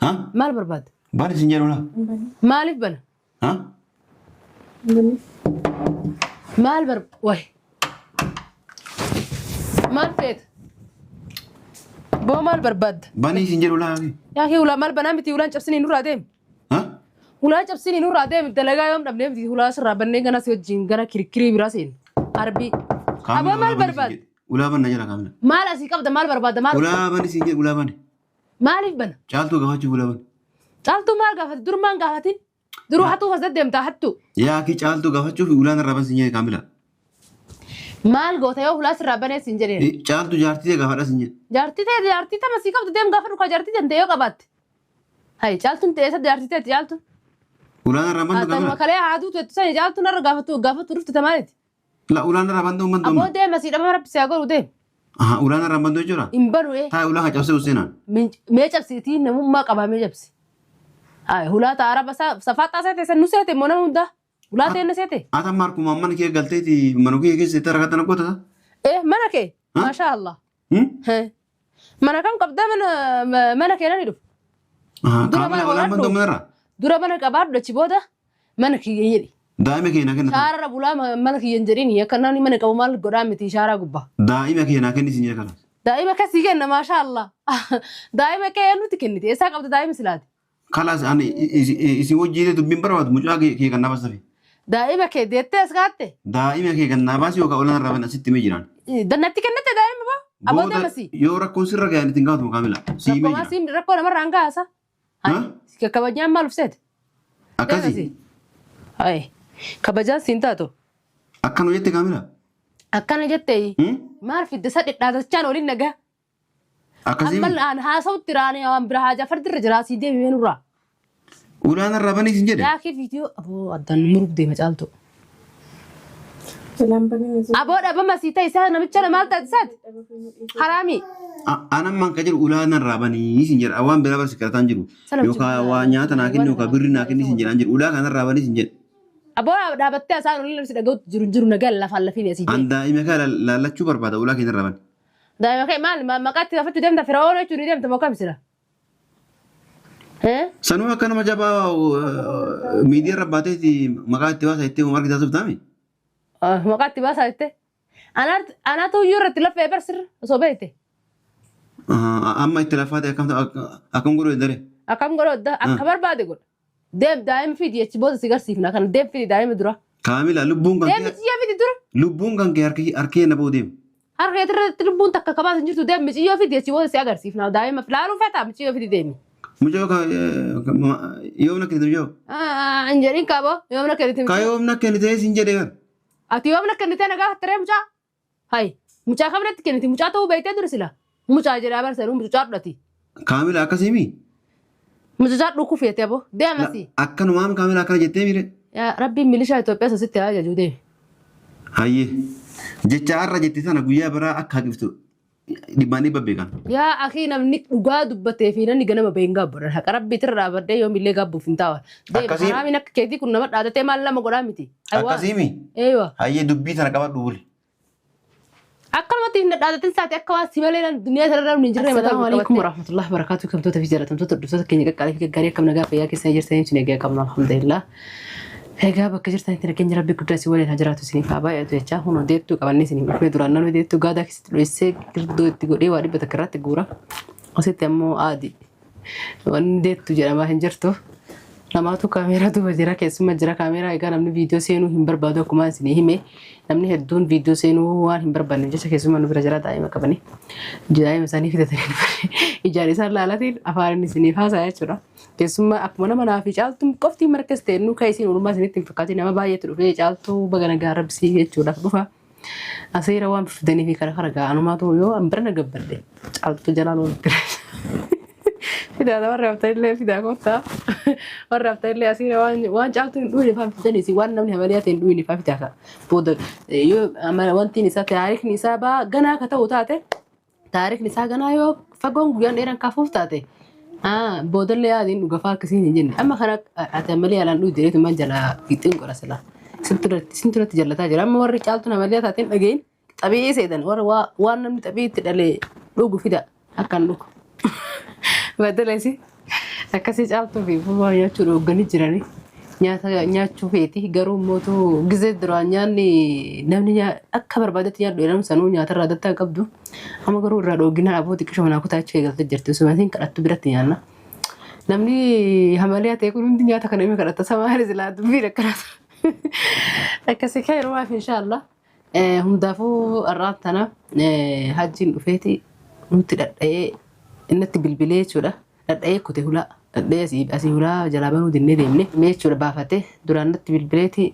Ha? Maal barbaadda? Bani sin jedhu ulaa. Maaliif bana? Ha? Maal bar way. Maal feeta? Boo maal barbaadda? Bani sin jedhu ulaa. Yaa kee ulaa maal banaa miti ulaan cabsinii nurraa deemi. Ha? Hulaa cabsinii nurraa deemi dalagaa yoom dhabnee miti hulaa sirraa bannee gana si wajjin gara kirkirii biraa seenu. Arbii. Aboo maal barbaadda? Ulaa banna jala kaamila. Maal asii qabda maal barbaadda maal? Ulaa bani sin jedhu ulaa bani. Maaliif bana? Caaltuu gaafachuu ulaa bani. Caaltuu maal gaafate? Dur maan gaafatin? Duruu hattuu as deddeemtaa hattuu. Yaa akii caaltuu gaafachuuf ulaan irraa ban sin jedhe kaamila. Maal goota yoo hulaa sirraa banee sin jedheen. Caaltuu jaartii ta'e gaafadha sin jedhe. Jaartii ta'e jaartii tama sii qabdu deem gaafadhu kaa jaartii tante yoo qabaatte. Hayi caaltuun ta'e eessatti jaartii ta'etti caaltuun. Ulaan irraa bantu Tanuma kaamila. kalee haaduu teettu sani caaltuun har'a gaafatu gaafatu dhufte tamaaniti. La ulaan irraa bantu hin bantu Aboo amma. deema sii dhabama rabbi si haa godhu deem. Aha ulaan irraa bantu jechuudha. Hin banu ee. Taa'e ulaa kan cabsee useenaan. Mee cabsiitii namummaa qabaa mee cabsi. Hayi hulaa ta'a araba safaaxaa seete san nu seete immoo nama hundaa. Hulaa ta'e na seete. Ata markuma mana kee galteeti mana kee keessa itti rakkaatan goota. Eh mana kee. Ha? Maashaa Allah. Hee. Mana kam qabdaa mana mana kee nani dhufu. Dura mana Kaamila ulaan bantu godhadhu. manarra. Dura mana qabaadhu achi booda mana kiyya jedhi. Daa'ima kee naa kenna. Shaararra bulaa mana kiyya hin jedhini akka namni mana qabu maal godhaa miti shaaraa gubbaa. Daa'ima kee naa kenni sin jedhe kana. Daa'ima akkasii kenna maashaa Allah. Daa'ima kee eenyutti kennite? Eessaa qabda daa'ima silaati? Kalaas ani isin wajjin dubbiin barbaadu mucaa kee kan naa basafi. Daa'ima kee deettee as kaatte? Daa'ima kee kan naa baasi yookaan olaan irraa asitti himee jiraan. Dannatti kennite daa'ima boo? Aboo Booda deema si. yoo rakkoon sirra gahan ittiin gaafatamu kaamila. Si himee Rakkoo jira. siin rakkoo namarraa hin gaasa. Ha? Kabajaan maal ufseete? Akkasii. Hayi. Kabajaan siin taatu. Akkana jette kaamila. Akkana jettee maal fidde isa dhidhaatachaan waliin nagaa. Akkasii. Amma aan haasawutti raanii waan bira haajaa fardirra jiraa sii deemee nurraa. Ulaan irraa banii sin jedhe. Yaakii viidiyoo aboo addaan muruuf deema caaltu. Aboo dhabama sii ta'e isaa namicha maal taate isaati? Haraami. Anan maan ka jedhu ulaan irraa banii sin jedha. Waan biraa barsi kadhataan jiru. Yookaan waa nyaata naa kenni yookaan birri naa kenni sin jedhaan jiru. Ulaa kanarraa banii sin jedhe. Aboo dhaabattee asaan olii namsi dhaga'utti jiru hin jiru nagaa lafaan lafiin asii An deema. daa'ima kana laallachuu barbaada ulaa keenyarraa bani. Daa'ima kee maal maqaa itti gaafachuu deemta fira'oon jechuun ni deemta moo kam sila? Eh? Sanuu akka nama jabaa miidiyaa irra baateeti maqaa itti baasa itti margi taasisuuf taami. Ah, Maqaa itti baasaa jette? Anaatu iyyuu irratti laffee bar sirra osoo beekte. Amma itti lafaa ta'e akkam akkam godhu daree. Akkam godhu akka barbaade godha. Deem daa'ima fidi achi booda si garsiifna kana deem fidi daa'ima dura. Kaamila lubbuun kan Deem kee miciyyoo fidi dura. lubbuun kan kee harki harki na ba'u deemu. Harka irratti lubbuun takka kabaas hin jirtu deem miciyyoo fidi achi booda si agarsiifna daa'ima laaluu fetaa miciyyoo fidi deemi. Mucoo ka yoom na kennite mucoo. Hin jedhin kaaboo yoom na kennite Ka miciyyoo. yoom na kennite sin jedhee kan. Ati yoom na kennite na gaafatte ree mucaa. Hay mucaa kam natti kenniti mucaa ta'uu beektee dura sila. Mucaa jedhaa barsa mucaa dhudhati. Kaamila akkasii mi? Mucaa dhukuu feete aboo deemasi. Akkanumaan kaamila akkana jettee miire. Yaa rabbiin milishaa Itoophiyaa sasitti haa ajajuu deemi. Hayyee. Jecha har'a jette sana guyyaa biraa akka haqiftu dhibbaan dhibba beekan. Yaa akii namni dhugaa dubbatee fi namni ganama bahee hin gaabbu. Haqa rabbiitirra dhaabadhee yoomillee gaabbuuf hin taa'an. Deemi Akkasii- haraamiin akka keetii kun nama dhaadatee maal lama godhaa miti. Akkasii mi? Eeyywa. Hayyee dubbii sana qabadhu buli. Akkanumatti hin dhaadatin saati akka waan si malee duniyaa sana namni hin jirre mataa Assalaamu alaikum warahmatullahi wabarakatuh. Kamtoota fi jaalatamtoota hordoftoota keenya qaqqaalii fi gaggaarii akkam nagaa fayyaa keessan jirtanii isin egaa qabna alhamdulillah. Egaa bakka jirtanitti nageenya rabbi guddaa isin waliin haa jiraatu isiniif haa baay'atu jechaa kun deettuu qabannee isiniif dhufnee duraan namni deettuu gaadaa keessatti dho'issee girdoo itti godhee waa 100 irratti guura. Asitti ammoo aadi. Wanni deettu jedhamaa hin jirtu. Namaatu kaameeraa duuba jira keessuma jira kaameeraa egaa namni viidiyoo seenuu hin barbaadu akkuma isinii hime namni hedduun viidiyoo seenuu waan hin barbaanneef jecha keessuma nu bira jira daa'ima qabanii daa'ima isaanii fidatanii dhufanii ijaan isaan laalatiin afaan inni isiniif haasaa jechuudha. Keessummaa akkuma nama naa fi caaltuun qofti markas ta'e nu kan isin oolmaa isinitti hin fakkaatin nama baay'eetu dhufee caaltuu baga nagaa rabbisii jechuudhaaf dhufa. Aseera waan fidanii fi kara kara ga'anumaatu yoo an bira na gabbadhe caaltuu jalaan walitti fidaa warra haftanillee fidaa kottaa warra haftanillee asiira waan waan caaltuu hin dhuyne faa fidanii si waan namni hamaliyaa ta'e hin dhuyne faa fidaa ka booda yoo wantiin isaa taarikni isaa baa ganaa ka ta'u taate Taarikni isaa ganaa yoo fagoon guyyaan dheeraan kaafuuf taate boodallee yaadiin dhuga fa'aa akkasiin hin jenne. Amma kana ati ammallee yaalaan dhugu jedheetu man jalaa fixeen godha silaa. Isin turatti jallataa jira. Amma warri caaltuun ammallee taateen dhageen xabi'ii seetan warra waan namni xabi'ii itti dhalee dhugu fida akkan dhugu. Badaleesi. Akkasii caaltuu fi fumaa nyaachuu dhoogganii jiranii. Nyaata nyaachuu feeti garuu mootu gizee duraan nyaanni namni akka barbaadetti nyaadhu jedhamu sanuu nyaatarraa dattaa qabdu. Amma garuu irraa dhoogginaan aboo xiqqisho manaa kutaa achi eegaltee jirti. Osuma isiin kadhattu biratti nyaanna. Namni hamaliyaa ta'e kun hundi nyaata kana ima kadhata. Samaari silaa dubbiin akkana. Akkasii kan yeroo maaf inshaallah. Hundaafuu har'aan tana hajjiin dhufeeti nutti dhadha'ee innatti bilbilee jechuudha. Dhadha'ee kute hulaa dhadha'ee asii asii hulaa jalaa banuu dinnee deemne jechuudha baafate duraan natti bilbileeti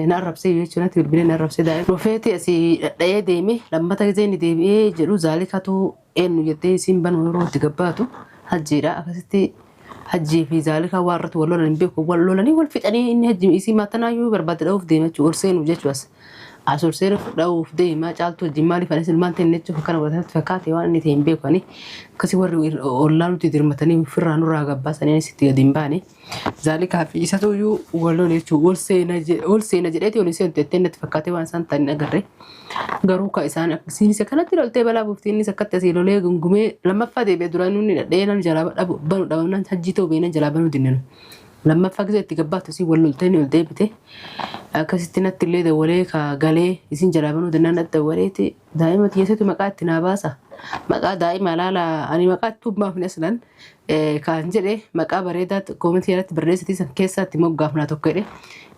na arrabsee jechuudha natti bilbilee na arrabsee daa'ima. Dhufeeti asii dhadha'ee deeme lammata gisee inni deebi'ee jedhu zaalikatu eenyu jettee isiin banuu yeroo itti gabbaatu hajjiidha akkasitti Hajjii fi Zaalikaa waan irratti wal lolan hin beeku. Wal lolanii wal fixanii inni hajji isii maatanaayyuu barbaade dha'uuf deema jechuudha. Ol seenuuf jechuudha as. As ol seenuuf dha'uuf deema. Caaltuu wajjin maaliif anis ilmaan ta'e jechuuf akkana godhatatti fakkaate waan inni ta'e hin beeku ani. Akkasii warri ollaa nuti dirmatanii ofirraa nurraa gabbaasanii anis itti gadi hin baane. Zaalikaa fi isatu iyyuu wal lole jechuudha. Ol seena ol seena jedheeti ol hin seentu jettee natti fakkaate waan isaan ta'an hin agarre. Garuu ka isaan isiinis akkanatti loltee balaa buufti innis akkatti asii lolee gungumee lammaffaa deebi'ee duraan inni dhadhee namni jalaa dhabu banu dhabamnaan hajjii ta'uu beeknan jalaa banuu dinnanu. Lammaffaa gisee itti gabbaattu isiin wal loltee ni ol deebite. Akkasitti natti illee dawwalee ka galee isiin jalaa banuu dinnaan natti dawwaleeti daa'ima tiyyeessitu maqaa itti naa baasa. Maqaa daa'ima laala ani maqaa itti baafne aslan kan jedhe maqaa bareedaa koomentii irratti barreessitii san keessaa itti moggaafnaa tokko jedhe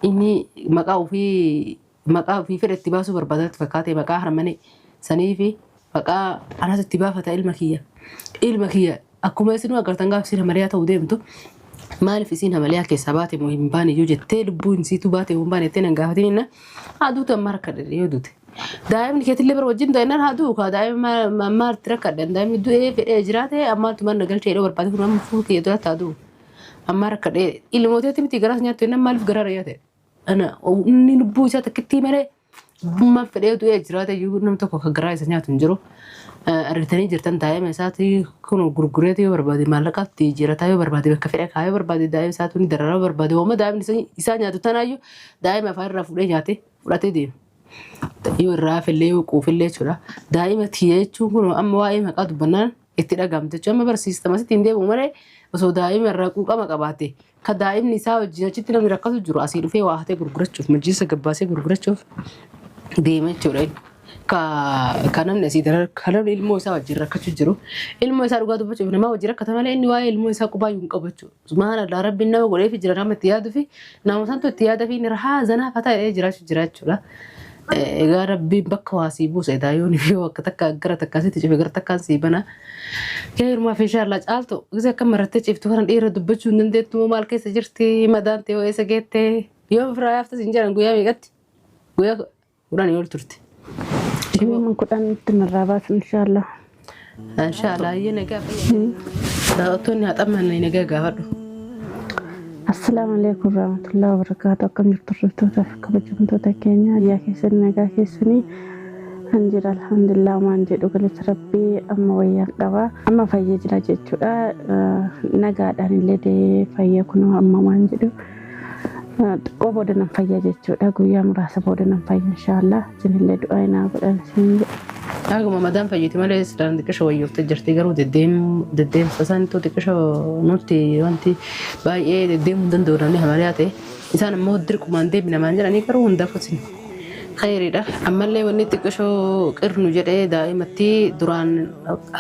inni maqaa ofii maqaa ofii fedhe itti baasuu barbaada natti fakkaate maqaa harmane sanii fi maqaa anas itti baafata ilma kiyya. Ilma kiyya akkuma isinuu agartan gaaf isiin hamaliyaa ta'uu deemtu maaliif isiin hamaliyaa keessaa baate moo hin baane iyyuu jettee lubbuun isiituu baate moo hin baane jettee nan gaafatin inna haa duutu amma harka dhedhe yoo duute. Daa'imni keetillee bara wajjin du'e nan haa du'u kaa daa'imni maalitti rakkadhe daa'imni du'ee fedhee jiraate ammaatu mana galchee yeroo barbaade kun amma fuula kiyya duratti haa du'u. Amma harka dhee ilmooteetti miti garaas nyaattu inna maaliif garaa nyaate. Ana inni lubbuu isaa takkittii malee lubbummaan fedhee du'ee jiraate iyyuu namni tokko kan garaa isa nyaatu hin jiru. Argitanii jirtan daa'ima isaati kun gurgureeti yoo barbaade maallaqaatti jirataa yoo barbaade bakka fedhe kaayoo barbaade daa'ima isaatu ni dararaa barbaade hooma daa'imni isaa nyaatu tanaayyuu daa'ima afaan irraa fuudhee nyaate fudhatee deema. Yoo irraa hafillee yoo quufillee jechuudha. Daa'ima tiyya jechuun kun amma waa'ee maqaa dubbannaan itti dhagahamte jechuudha. Amma barsiistama sitti hin deebi'u malee osoo daa'ima irraa quuqama qabaate ka daa'imni isaa wajjin achitti namni rakkatu jiru asii dhufee waa hatee gurgurachuuf majjiisa gabbaasee gurgurachuuf deema jechuudha. inni. Ka ka namni asii darar ka namni ilmoo isaa wajjin rakkachuu jiru ilmoo isaa dhugaa dubbachuuf namaa wajjin rakkata malee inni waa'ee ilmoo isaa qubaayyuu hin qabu jechuudha. Subhaanallah rabbiin nama godheefi jira nama itti yaaduu fi nama santu itti yaada fi inni rahaa zanaa fataa jedhee jiraachuu jira jechuudha. Egaa rabbiin bakka waa sii buusa edaa yoon yoo akka takka gara takka sitti cufe gara takkaan sii bana. Kee hirmaa fi inshallah caaltu gisee akka marattee ciiftu kana dhiira dubbachuu hin dandeettu moo maal keessa jirti madaan ta'e eessa geette yoo firaa yaaftas hin jedhan guyyaa meeqatti guyyaa 10 ol turte. Guyyaa 10tti narraa baasu inshaallah. Inshaallah ayyee nagaa fayyaa. Daawwattoonni haa xammanne nagaa gaafadhu. Assalaamu alaikum warahmatullahi wabarakatuh. Akkam jirtu hordoftoota fi kabajamtoota keenya biyyaa keessanii nagaa keessanii an jira alhamdulillah waan jedhu galata rabbii amma wayyaan qaba amma fayyee jira jechuudha nagaadhaan illee dee fayyee kunoo amma waan jedhu Xiqqoo booda nan fayya jechuudha. Guyyaa muraasa booda nan fayya inshaallah. Isinillee du'aa naa godhan isin jedha. Dhaguma madaan fayyiti malee silaan xiqqisho wayyoofte jirti garuu deddeemu deddeemsa isaaniitu xiqqisho nutti wanti baay'ee deddeemuu hin danda'u namni hamaliyaa ta'e isaan immoo dirqumaan deemi namaan jedhanii garuu hundaafuu isin khayriidha. Ammallee wanni xiqqishoo qirnu jedhee daa'imatti duraan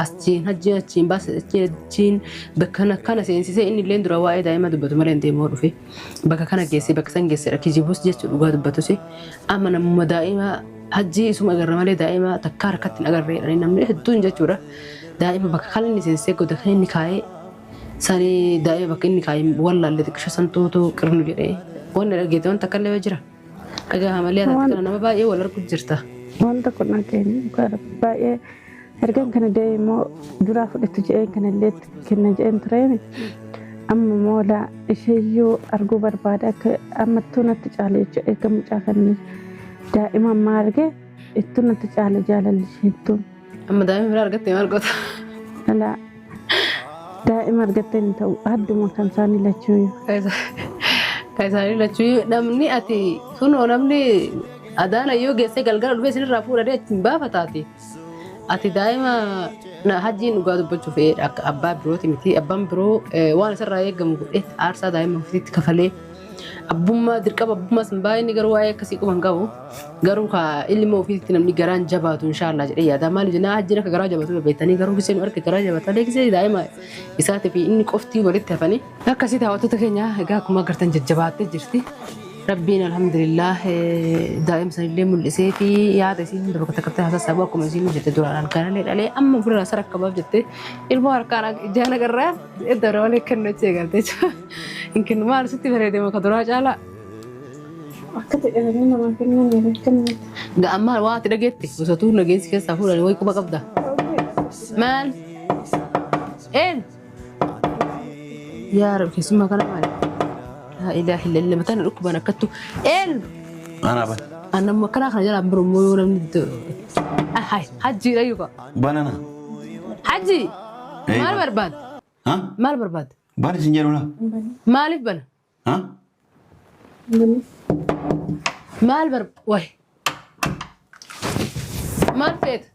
achiin hajjiin achiin baase achiin achiin bakka kana kana seensisee inni illee dura waa'ee daa'ima dubbatu malee hin deemoo dhufe bakka kana geessee bakka san geesseedha kijibus jechuu dhugaa dubbatus amma namuma daa'ima hajjii isuma agarra malee daa'ima takkaa harkatti hin agarreedha namni hedduun jechuudha daa'ima bakka kan inni seensisee goda kan inni kaa'ee sanii daa'ima bakka inni kaa'ee wallaalle xiqqisho santuutu qirnu jedhee wanni dhageete wanta akka illee jira. Dhagaa malee ati kana nama baay'ee wal argu jirta. Waan tokko dhageenye dhugaa rabbi baay'ee ergan kana deeme immoo duraa fudhatu jedheen kana illee kenna jedheen tureemi. Amma immoo laa isheeyyuu arguu barbaada akka ammattuu natti caale jechuudha erga mucaa kana daa'ima ammaa arge ittuu natti caale jaalalli isheettuu. Amma daa'ima biraa argatte maal goota? Laa daa'ima argatte hin ta'u adduma kan isaanii lachuu. Kan isaanii lachuu namni ati kunoo namni adaana yoo geessee galgala dhufee isinirraa fuudhanii achiin baafataati. Ati daa'ima na hajjiin dhugaa dubbachuuf akka abbaa birooti miti. Abbaan biroo waan isarraa eegamu godhee aarsaa daa'ima ofiitti kafalee abbummaa dirqama abbummaa san baay'inni garuu waa'ee akkasii quba hin qabu. Garuu ka ilma ofiitti namni garaan jabaatu inshaallah jedhee yaada. Maaliif jennaan hajjiin akka garaa jabaatu beektanii garuu gisee nu arge garaa jabaata. Gisee daa'ima isaatii fi inni qofti walitti hafanii. Akkasii daawwattoota keenya egaa akkuma agartan jajjabaattee jirti. Rabbiin alhamdulillah daa'ima sanillee mul'isee fi yaada isii hunda bakka takkatti haasa'aa akkuma isiin jette duraan halkanallee dhalee amma ofirraa sarakkabaaf jette ilmoo harkaan ijaan agarraa edda malee kennu achi eegalte jechuudha. Hin kennu maal sitti bareede maka duraa caalaa. Akka jedhamanii namaa kennan yeroo kennan. Amma waa ati dhageette gosotuu nageensi keessaa fuudhanii wayii quba qabda. Maal? Een? Yaa Rabbi keessummaa kana maali? Laa ilaaha illallah mataan dhukkuban akkattu. Een? Ana ban. Anamma akkanaa kana jalaan biroo immoo yoo namni Hai, hajjiidha yuuka. Banana. Hajji! Ee, Maal ban. barbaadda? Ha? Maal barbaadda? Bani sin jedhu laa. Maaliif bana? Ha? Maal bar wayi. Maal feeta?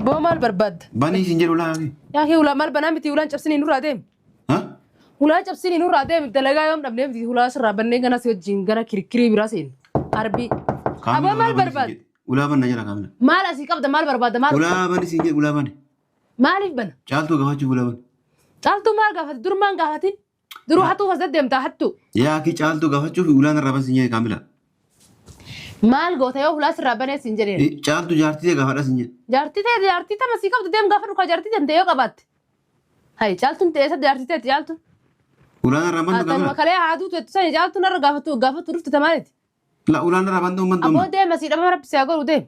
Boo maal barbaadda? Bani sin jedhu laa. Yaa kee hulaa maal banaa miti hulaan cabsinii nurraa deemi. Ha? Hulaa cabsinii nurraa deemi dalagaa yoom dhabnee miti hulaa sirraa bannee gana si wajjin gara kirkirii biraa seenu. Arbii. Aboo maal barbaadda? Ulaa banna jira kaamila. Maal asii qabda maal barbaadda maal? Ulaa bani sin jedhu ulaa bani. Maaliif bana? Caaltuu gaafachuuf ulaa bani. Caaltuu maal gaafate? Dur maal gaafatin? Duruu hattuu as deddeemtaa hattuu. Yaa kee caaltuu gaafachuuf ulaan irraa ban sin jedhe kaamila. Maal goota yoo hulaa sirraa banee sin jedheen? Caaltuu jaartii ta'e gaafadha sin jedhe. Jaartii ta'e jaartii tama sii qabdu deem gaafa dhukaa jaartii danda'e yoo qabaatte. Hayi caaltuun ta'e eessatti jaartii ta'e caaltuun. Ulaan irraa bantu Tanuma kaamila. kalee haaduu tu'ettu sani caaltuun irra gaafatu gaafatu dhufte tamaaniti. La ulaan irraa bantu bantu. Aboo deema sii dhabama rabbi si haa godhu deem.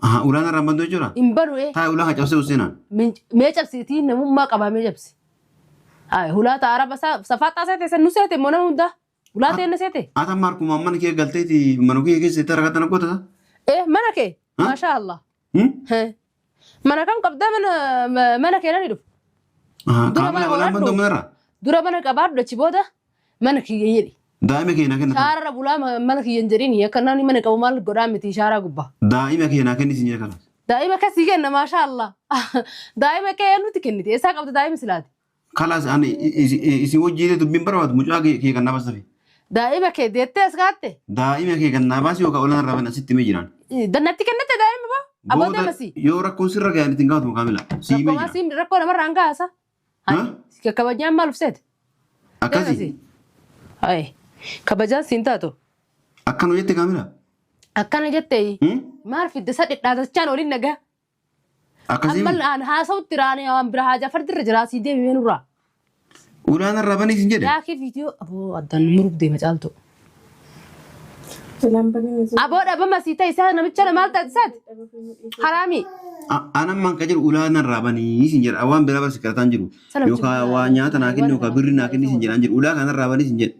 Aha ulaan irraa bantu jechuudha. Hin banu ee. Taa'e ulaa kan cabsee useenaan. Mee cabsiitii namummaa qabaa mee cabsi. Hayi hulaa ta'a araba safaaxaa seete san nu seete immoo nama hundaa. Hulaa ta'e na seete. Ata markuma mana kee galteeti mana kee keessa itti argatan gootata. Eh mana kee. Ha? Maashaa Allah. Mana kam qabdaa mana mana kee nani dhufu. Dura Kaamila mana ulaan bantu horadhu. manarra. Dura mana qabaadhu achi booda mana kiyya jedhi. Daa'ima kee naa kenna. Shaararra bulaa mana kiyya hin jedhini akka namni mana qabu maal godhaa miti shaaraa gubbaa. Daa'ima kee naa kenni sin jedhe kanas. Daa'ima akkasii kenna maashaa Allah. Daa'ima kee eenyutti kennite eessaa qabda daa'ima silaati. Kalas ani isin wajjin dubbiin barbaadu mucaa kee kan naa basafe. Daa'ima kee deettee as kaatte. Daa'ima kee kan naa baasi yookaan ulaan irraa ban asitti himee jiraan. Dannatti kennite daa'ima boo. Aboo Booda deemasi. yoo rakkoon sirra gahan ittiin gaafatamu kaamila. Si himee Rakkoo jira. siin rakkoo namarraa hin gaasa. Ha? Kabajaan maal ufseete? Akkasii. Hayi kabajaan siin taatu. Akkana jette kaamila. Akkana jettee maal fidde isa dhidhaatachaan oliin nagaa. Akkasii. Amma aan haasawutti raanii waan bira haajaa fardirra jiraa sii deemee nurraa. Ulaan irraa banii sin jedhe. Yaakii viidiyoo aboo addaan muruuf deema caaltu. Ulaan banee Aboo dhabama sii ta'e isaa namicha maal taate isaati? Haraami. Anan maan ka jedhu ulaan irraa banii sin jedha. Waan biraa barsi karataan jiru. Yookaan waa nyaata naa kenni yookaan birri naa kenni sin jedhaan jiru. Ulaa kanarraa banii sin jedhe.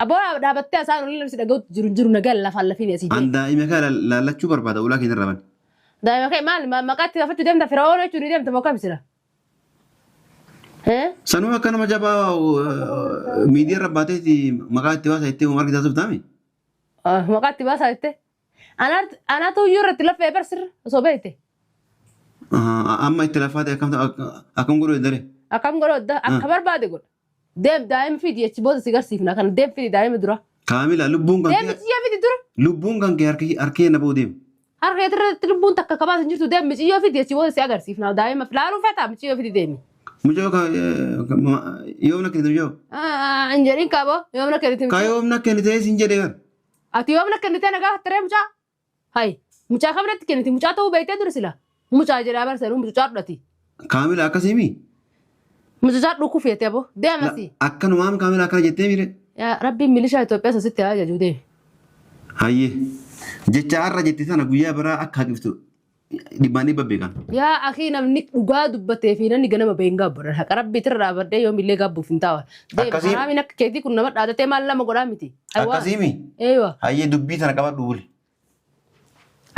Aboo dhaabattee asaan oliin si dhaga'utti jiru jiru nagaa lafaan lafiin asii An deema. daa'ima kee laallachuu barbaada ulaa keenyarraa bani. Daa'ima kee maal maqaatti gaafachuu deemta fira'oon jechuun ni deemta moo kam sila? Sanuu akka nama jabaa miidiyaa irra baateeti maqaa itti baasaa jettee margi taasisuuf taami. Maqaatti baasaa jettee. Anaatu iyyuu irratti laffee barsirra osoo beekte. Amma itti lafaa ta'e akkam godhu daree. Akkam godhu akka barbaade godha. Deem daa'ima fidi achi booda si garsiifna kana deem fidi daa'ima dura. Kaamila lubbuun kan Deem miciyyoo fidi dura. lubbuun kan kee harkee na ba'u deemu. Harka irratti lubbuun takka kabaas hin jirtu deem miciyyoo fidi achi booda si agarsiifna daa'ima laaluu fetaa miciyyoo fidi deemi. Mucoo yoom na kennite mucoo? Hin jedhin kaaboo yoom na kennite Ka yoom na kennite sin jedhee bara. Ati yoom na kennite na gaafattaree mucaa? Hayi mucaa kamirratti kennite mucaa ta'uu beektee dura sila. Mucaa jedhaa barsa mucaa dhudhati. Kaamila akkasii mi? Mucaa dhukuu feete aboo deemasi. Akkanumaam kaamila akkana jettee miire? Yaa Rabbiin milishaa Itoophiyaa sasitti haa ajajuu deemi. Hayyee jecha har'a jette sana guyyaa biraa akka haqiftu dhibbaan dhibba beekan. Yaa akii namni dhugaa dubbatee fi namni ganama bahee hin gaabbu. Haqa rabbii irra dhaabadhee yoomillee gaabbuuf hin taa'u. Deemi Akkasii- haraamiin akka keetii kun nama dhaadatee maal lama godhaa miti. Akkasii mi? Eeyywa. Hayyee dubbii sana qabadhu buli.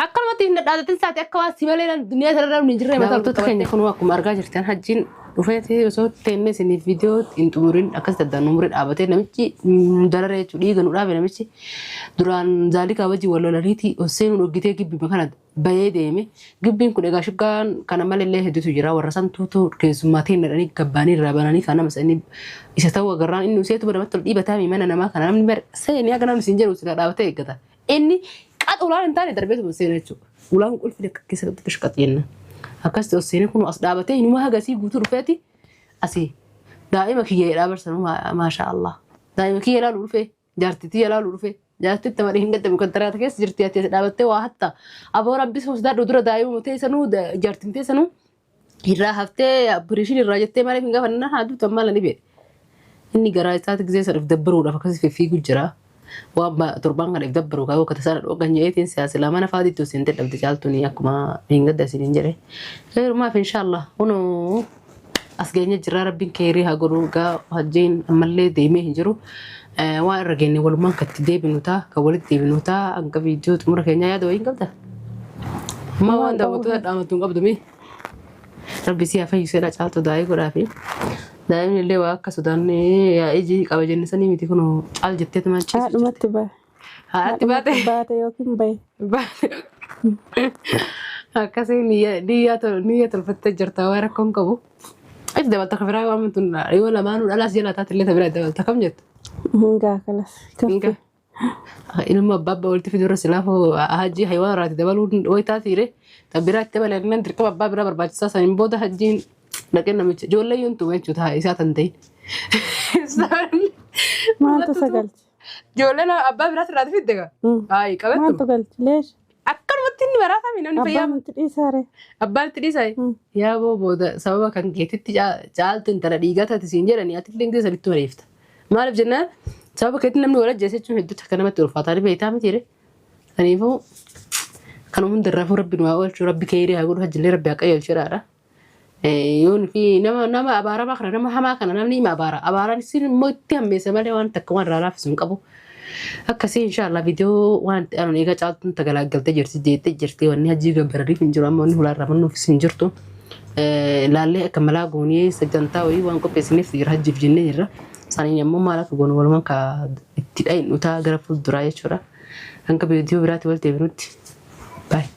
Akkanumatti hin dhaadatin saati akka waan si malee duniyaa sanarra namni hin jirre mataa Daawwattoota keenya kun akkuma argaa jirtan hajjiin dhufeeti osoo teennee isiniif viidiyoo hin xumurin akkas daddaan umurii dhaabatee namichi dararee jechuudha dhiiga nu dhaabe namichi duraan zaalikaa wajjin wal lolaniiti ol seenuun hojjetee gibbima kana Bayee deeme. Gibbiin kun egaa shuggaan kana malallee hedduutu jira. Warra santuutu keessummaatiin dhadhanii gabbaanii irraa bananii kan nama sanii isa ta'uu agarraan inni useetu namatti ol dhiibataa mana namaa kana namni bar seenii haga namni siin jedhu sila dhaabatee eeggata. Inni qaxa ulaan hin taane darbeetuma seena jechuudha. Ulaan qulfi akka keessatti bishqaxi jenna. Akkasitti ol seenee kun as dhaabatee inuma hagasii guutuu dhufeeti asii daa'ima kiyya jedhaa barsanuu maasha Allah. Daa'ima kiyya ilaaluu dhufee jaartii tiyya ilaaluu dhufee jaartitti malee hin gaddamu kan taraata keessa jirti ati as dhaabattee waa hatta aboo rabbi sodaadhu dura daa'imuma teessanuu jaartiin teessanuu irraa haftee abbirishin irraa jettee maaliif hin gaafanna haa duutu ammaa lani beedhe. Inni garaa isaati gisee sana of dabbaruudhaaf akkasii fiffiigu jira. Waan torbaan kana of dabbaru kaa'uu akka tasaa dhooggan jedheetiin siyaasa mana faatiitti osoo hin dadhabde caaltuun akkuma hin gadda isiniin jedhe. Heerumaaf inshaallah kunoo as geenye jirra rabbiin keerii haa godhu gaa hajjiin ammallee deemee hin jiru. Waan irra geenye walumaan kan itti deebinu ta'a kan walitti deebinu ta'a hanga viidiyoo xumura keenyaa yaada wayii hin qabda. Amma waan daawwattoota dhaamattu hin qabdu mee? Rabbi si haa fayyisu jedha caaltu daa'ii godhaafi. Daa'imni illee waa akka sodaanne iji qaba jenne sanii miti kunoo caal jetteetu maal ciisu jirti. Haadhumatti bahe. Haadhatti baate. Baate yookiin bahe. Baate. Akkasii niyya tolfattee jirta waan rakkoon qabu. Itti dabalta kan biraa waan tun yoo lamaanuu dhalaas jala taate illee biraa dabalta kam jettu. Hingaa kalas. Hingaa. Ilma abbaa abbaa walitti fiduu irra silaafuu hajji haywaan irraati dabaluun wayi taatiire. Tan biraa itti dabalan dirqama abbaa biraa barbaachisaa saniin booda hajjiin dhaqee namicha ijoollee yoon tume jechuudha isaa tan ta'in. Maaltu sagalchi? Ijoolleen abbaa biraas irraati fidde gaa. Ayi qabattu. Maaltu galchi? Leesh. Akkanumatti inni baraatami namni fayyaa. Abbaan itti dhiisaare. Abbaan itti dhiisaa. Yaa boo booda sababa kan keetitti caaltu intala dhiigaa taate siin jedhanii ati illee gisee sanitti mareefta. Maaliif jennaan sababa keetti namni wal ajjeese jechuun hedduutti akka namatti ulfaataa ni beektaa mitiire. Kanaafuu kanuma hundarraafuu rabbi nu haa oolchu rabbi keerii haa godhu hajjillee rabbi haa qajeelchu jedhaadha. Yoon fi nama nama abaaramaa kana nama hamaa kana namni hima abaara. Abaaraan isin immoo itti hammeessa malee waan takka waan irraa laaffisu hin qabu. Akkasii inshaallah viidiyoo waan itti aanu egaa caaltuun tagalaagaltee jirti jettee jirti wanni hajjii gabbarariif hin jiru amma wanni hulaa irraa bannuufis hin jirtu. Laallee akka malaa goonee sagantaa wayii waan qopheessineef jira hajjiif jennee jirra. Saniin ammoo maal akka goonu walumaan ka itti dhaynu ta'a gara fuulduraa jechuudha. Hanga viidiyoo biraatti wal deebinutti. Baay'ee.